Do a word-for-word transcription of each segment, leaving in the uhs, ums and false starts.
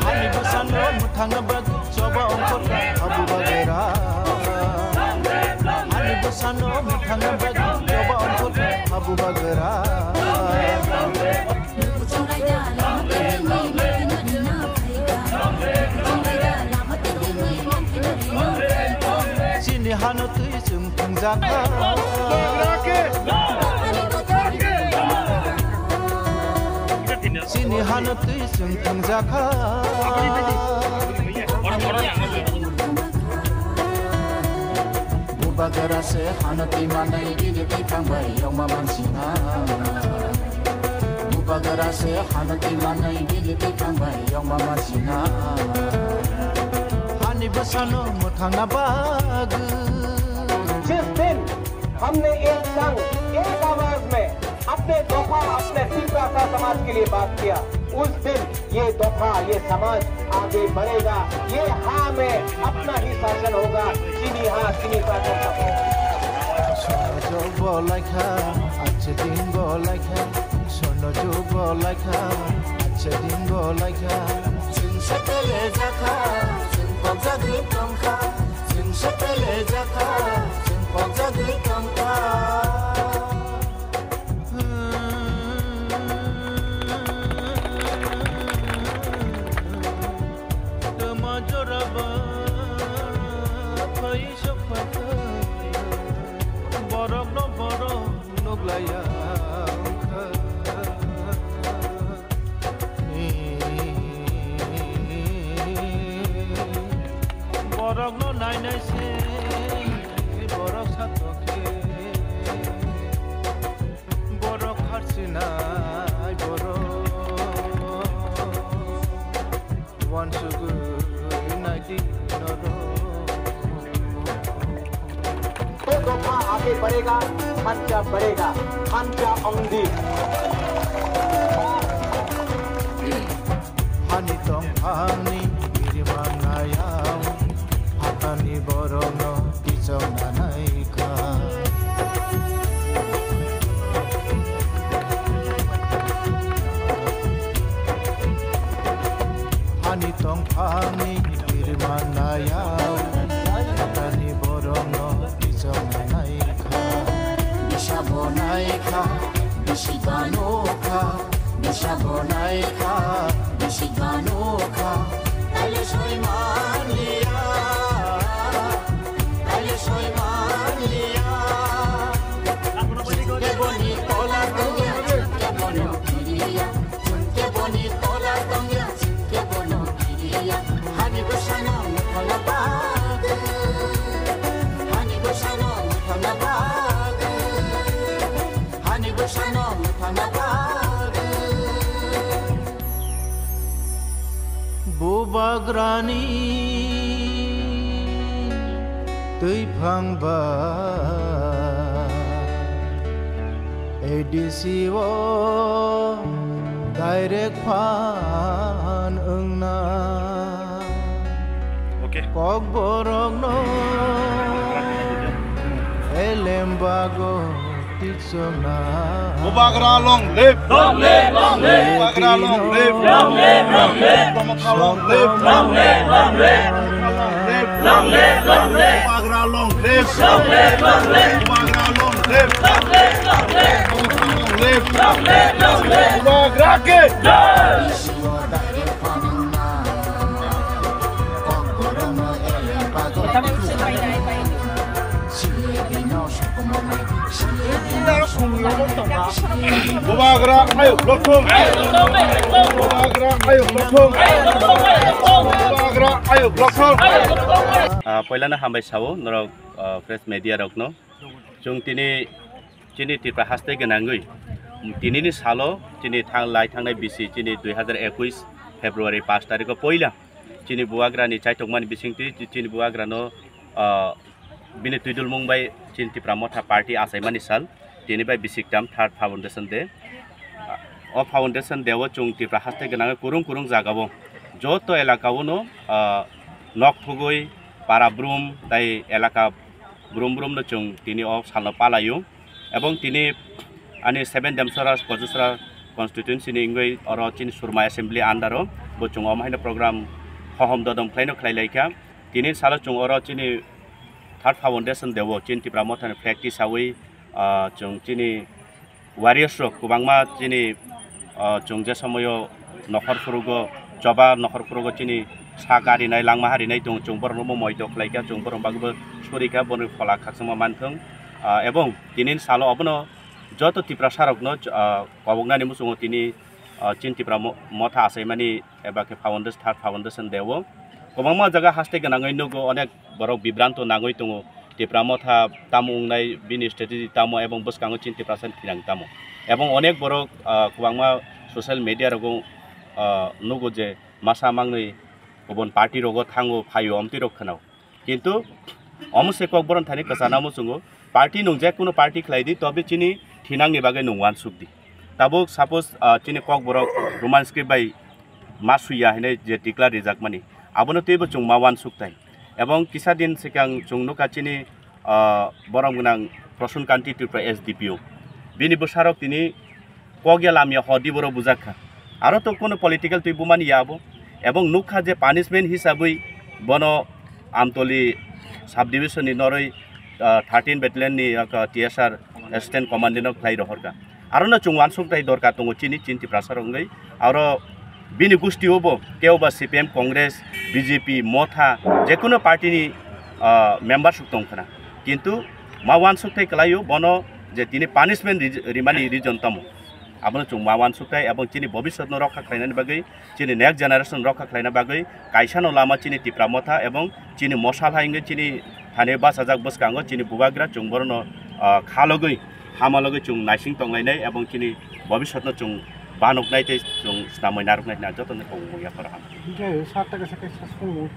Hani bwsano mwthangna bagwi choba ongkhorkha habugra. Hani bwsano mwthangna bagwi choba ongkhorkha habugra. Chini hano twi chwng thwngjakha. Chini hano twi chwng thwngjakha. Bubagra se hano twi manwi bini bwkhang bai yongma mansina. Bubagra se hano twi manwi bini bwkhang bai yongma mansina. Hani bwsano mwthangna bagwi. जिस दिन हमने एक संग, एक आवाज में अपने दोफा, अपने तिप्रासा समाज के लिए बात किया, उस दिन ये दोफा, ये समाज आगे बढ़ेगा। ये हाँ में अपना ही शासन होगा, चीनी हाँ, चीनी शासन का होगा। Sono jog bo laikha, ache din bo laikha. Sono jog bo laikha, ache din bo laikha. Chwng se pele jakha, chwng pokjagwi tongkha. Chwng se pele jakha, chwng pokjagwi tongkha. Tama joraba phai sok phai, borok no borok nuglaiya wngkha. Borok no nainai se borok satokhe, borok kharchinai borok. Uansugwi naidi norok. दो दफा आगे बढ़ेगा, खर्चा बढ़ेगा, खर्चा Aundhi. Hani tongphangni birimanayang, hatani borokno tichok nanaikha. Hani tongphangni birmanaya, hatani borokno tichok naikha. Bisa bo naikha, bisi banokha, bisa bo naikha, bisi banokha. Taile soi manliya. Taile soi manliya. Chwngke boni tola tongya, chwngke bono kiriya. Chwngke boni tola tongya, chwngke bono kiriya. Hani bwsano mwthangna bagwi. Hani bwsano mwthangna bagwi. Hani bwsano mwthangna bagwi. Bubagrani twiphang ba A D C o direct phan wngna. Okay. Kokborokno elem bago. Bubagra long live! Long live, long live! Bubagra long live! Long live, long live! Bubagra long live! Long live, long live! Long live, long live! Bubagra long live! Long live, long live! Bubagra long live! Long live, long live! Long live, long live! Bubagra ke jai! Bubagra ayuk lothong. Bubagra ayuk lothong. Bubagra ayuk lothong. Ah, poilano hambai sao norok, ah, press media rokno. Chwng tini chini Tripura haste gwnangwi tinini salo chini thang-, lai thangnai bisi chini dui hazar ekush February pash tarikho poila chini bubagrani chaitokmani bisingtwi chi-, chini bubagrano, ah, bini twidulmung bai chini Tipra Motha Party achaimani sal tini bai bisiktam third foundation day. O foundation day o chwng Tripura haste gwnangwi kurung kurung jagao joto elakao no, ah, nok thugwi para brum tai elaka brum brum no chwng tini o salno palaio. Ebong tini ani seven Demsora Kojusra constituency ni wngwi oro chini Surma assembly under o bo chwng omo haino program hohom dodom khlaino khlai laikha. Tini salo chwng oro chini third foundation day o chini Tipra Motha ni flag tisawi, ah, chwng chini warriors rok kwbangma chini, ah, chwng je somoyo nokhor phurugo choba nokhor phurugo chini sa karinai langma harinai tongo, chwng borokno bo moito khlaikha, chwng borok bagwi bo surikha, boni phola khakchangma manthwng. Ah, ebong tini salo obono joto Tiprasa rokno, ah, koboknani muchungo tini, ah, chini Tipra mo-, Motha achaimani eba khe foundation, third foundation day o kwbangma jaga haste gwnangwi nugo, onek borok bibranto nangwi tongo, Tipra Motha tamo wngnai, bini strategy tamo, ebong bwskango chini Tiprasa ni thinang tamo, ebong onek borok, ah, kwbangma social media rogo, ah, nugo je masa mangnwi kubun party rogo thango phaio omtwi rok khwnao. Kintu omo se kokborok thani kwchana muchungo, party nwng je kunu party khlai di, tobe chini thinangni bagwi nwng uansuk di. Tabuk suppose, ah, chini kokborok Roman script bai ma suiya hinwi je declare rijakmani, abono teibo chwng ma uansuk tai. Ebong kisa din swkang chwng nukha chini, ah, borom gwnang Prasun Kanti Tripura S D P O. Bini bwsarok tini kok ya lam ya hodi borok bujak kha. Aro to kono political twi bumani ya abo. Ebong nukha je punishment hisabwi bono Amtoli subdivision ni noroi, ah, thirteen battalion ni, ah, T S R assistant commandant no khlai rohor kha. Aro no chwng uansuk tai dorkar tongo chini, chini Tiprasa rok wngwi. Aro bini gusti o bo kebo ba C P M, Congress, B J P, Motha, je kono party ni, ah, member suk tong khna. Kintu ma uansuk tai kwlaio bono je tini punishment ri-, rimani reason tamo. Abono chwng ma uansuk tai, ebong chini bobiswt no rokha khlainani bagwi, chini next generation rokha khlaina bagwi kaisa no lama chini Tipra Motha ebong chini mosal hai wngwi chini thani bachajak bwskango chini bubagra chwng borokno, ah, khalogwi hamalogwi chwng naising tonglainai ebong chini bobiswt no chwng banoknai tei chwng snamwi narwknai hwnwi ang jotono kok mung yapharo ham. Hinkhe sat taka se kaisa sukung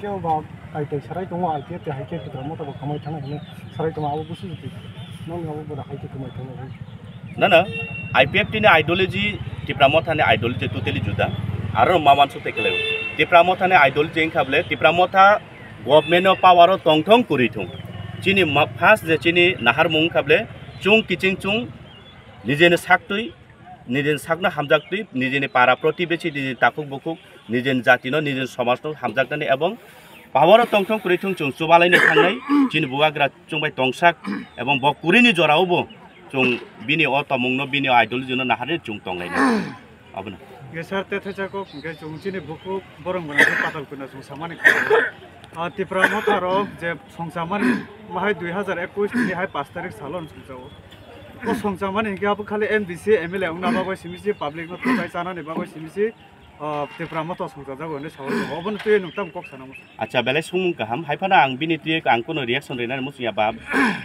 kebo ba kaitai sarai tongo, I P F T hai khe Tipra Motha bo kwmai thangna hwnwi sarai tongo, abo busu jiti. Nokni abo bwrwi hai khe kwmai thangna hwnwi. No, no, I P F T ni ideology Tipra Motha ni ideology totally juda. Aro ma uansuk tei kwlai. Tipra Motha ni ideology wngkha bole Tipra Motha government o power o tongthong kwrwi thung. Chini ma-, first je chini naharmung wngkha bole chwng kiching chwng nijeni saktwi, nijeni sakno hamjaktwi, nijeni para protibesi, nijeni takhuk bukhuk, nijeni jatino, nijeni somajno hamjaknani ebong power o tongthong kwrwi thung chwng chubalaino thangnai chini bubagra chwng bai tongsak ebong bo kwrwini jorao bo chwng bini o tomungno, bini o ideology no naharwi chwng tonglainai. Abono. Hingke sir, te thecha kok, hingke chwng chini bukhuk borom gwnang khe patal kwna chwng samani kha. Ah, Tipra Motha rok je songchamani, mahai dui hazar ekush ni hai pash tarik salo songchao. O songchamani hingke abo khali M D C, M L A wngna bagwi simi si, public no thangbai chanani bagwi simi si, ah, Tipra Motha songchajago hinwi sawi tongo. Obono twi nwng tamo kok sana muchung? Acha, belai songmung kaham. Hai phano ang bini twi ang kuno reaction rinani muchung ya ba,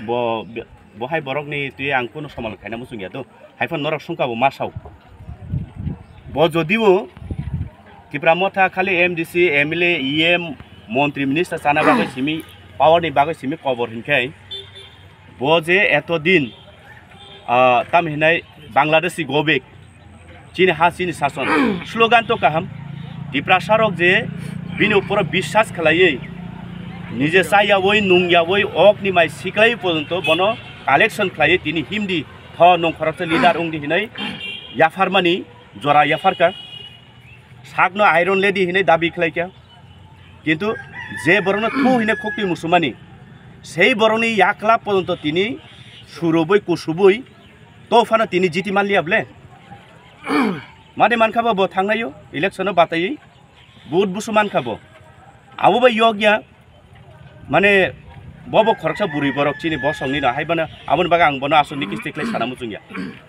bo, bo hai borokni twi ang kuno somal khaina muchung ya do. Hai phano norok songkha bo ma sao. Bo jodibo Tipra Motha khali M D C, M L A, E M, montri minister chana bagwi simi, power ni bagwi simi kobor hinkhe, bo je eto din, ah, tam hinai Bangladeshi go back, chini ha chini sason, slogan to kaham, Tiprasa rok je bini uporo biswas khlaiwi, nije chayawi, nungyawi, ok ni mai siklai porjonto bono collection khlaiwi tini himdi, tho nwng khoroksa leader wngdi hinwi yapharmani jora yapharkha, sakno iron lady hinwi dabi khlaikha. Kintu je borokno thu hinwi khukti musumani, sei borokni yakla porjonto tini surubui kusubui to phano tini jiti manliya bole. Mani mankha bo, bo thangnaio election o bataiwi vote busu mankha bo. Abo bai yok ya, mane bo bo khoroksa bwrwi borok chini bosongni no, hai bono aboni bagwi ang bono aswk niki stiklai sana muchung ya.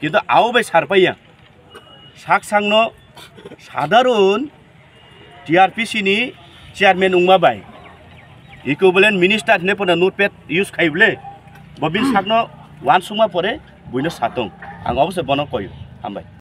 Kintu abo bai sar paiya. Sak sakno sadharon T R P C ni chairman wngma bai equivalent minister hinwi phano notepad use khai bole. Bo bini sakno uansukma pore buino satung. Ang obo se bono koyo. Hambai.